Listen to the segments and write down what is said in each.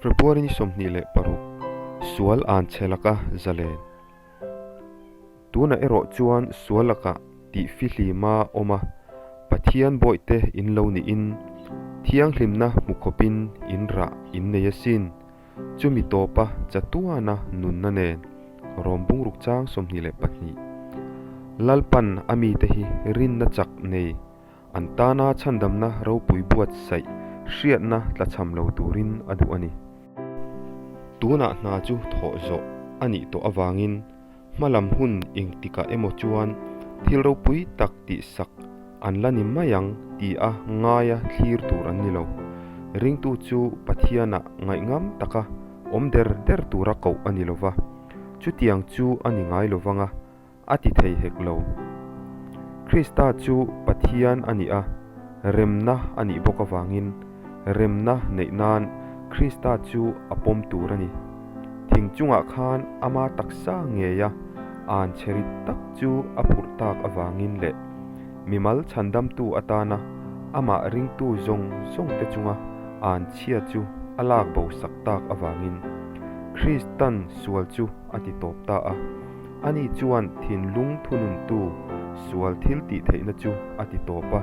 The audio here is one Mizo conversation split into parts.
February ni 26, Sual an che laka zalen. Tunah erawh chuan sual lakah tih fihlima awm a, Pathian bawihte in lo niin thianghlimna hmu khawpin in rah in nei asin. Chumi tawpa chatuana nunna nen Rom bungruk chang 22. Lalpan a mite hi rinna chak nei an tana chhandamna ropui buatsaih hriatna tlachham lo turin a duh a ni. Tunah hna chu thawh zawh a nih tawh avangin hmalam hun engtikah emaw chuan thil ropui tak tihsak an la ni mai ang ti a ngaia thlir tur an ni lo. Ringtu chu Pathianah ngaihngam taka awm der der tura koh a ni lova, chutiang chu a ni ngai lovang a, a ti thei hek lo. Krista chu Pathian a ni a, remna a nih bawk avangin remna neih nan Krista chu a pawm tur a ni. Thing chungah khan ama taksa ngeia an chhe rit tak chu a phurh tak avangin leh mimal chhandamtu atana amah ringtu zawng zawngte chunga an chhia chu a lak bo sak tak avangin Kristan sual chu a ti tawp ta a. Ani chuan thinlung thununtu sual thil tih theihna chu a ti tawp a.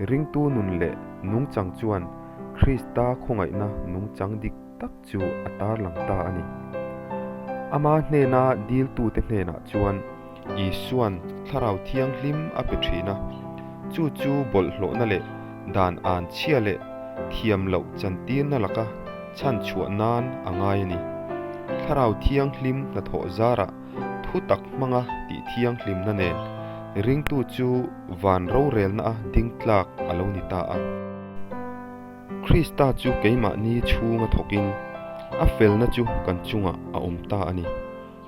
Ringtu nun leh nungchang chuan Krista khawngaihna nungchang dik tak chu a tarlang ta a ni. Ama hnena diltute hnenah chuan Isua'n Thlarau Thianghlim a pe thin a, chu chu bawlhhlawhna leh dan an chhia leh thiam loh chantirna laka chhan chhuah nan a ngai a ni. Thlarau Thianghlim hnathawh zarah thu tak hmanga tih thianghlimna nen ringtu chu van rorelna a ding tlak a lo ni ta a. Krista chu keimahni chhunga thawkin a felna chu kan chungah a awm ta a ni.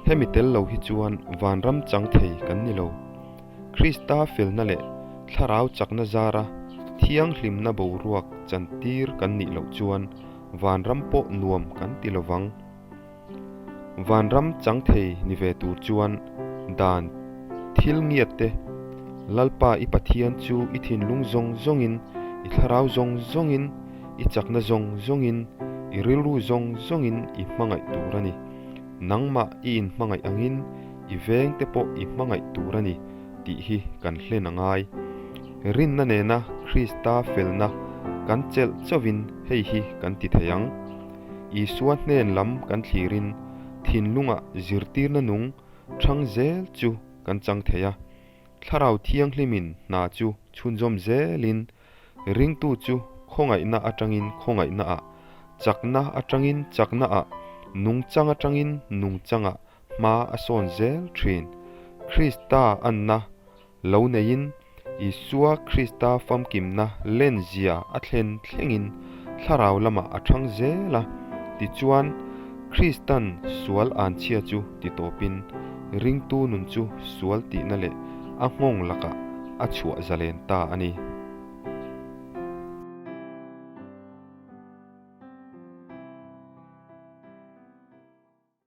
Hemi tel lo hi chuan vanram chang thei kan ni lo. Krista felna leh thlarau chakna zara thianghlimna boruak chantir kan nih loh chuan vanram pawh nuam kan ti lovang. Vanram chang thei ni ve tur chuan dan thil ngiat te, Lalpa i Pathian chu i thinlung zawng zawngin, i thlarau zawng zawngin, i chakna zawng zawngin, i rilru zawng zawngin i hmangaih tur a ni. Nangmah i inhmangaih angin i vengte pawh i hmangaih tur a ni tih hi kan hlen a ngai. Rinna nena Krista felna kan chelh chauhin hei hi kan ti thei ang. Isua hnen lam kan thlirin thinlungah zirtirna nung thang zel chu kan chang thei a. Thlarau Thianghlimin hna chu chhunzawm zelin Ringtu chu khawngaihna atangin khawngaihnaah, chakna atangin chaknaah, nungchang atangin nungchangah hma a sawn zel thin. Krista anna lo neiin Isua Krista famkimna lenzia a thlen thlengin thlarau lamah a thang zel a, tichuan Kristan sual anchhia chu ti tawpin ringtu nun chu sual tihna leh a nghawng lakah a chhuah zalen ta a ni.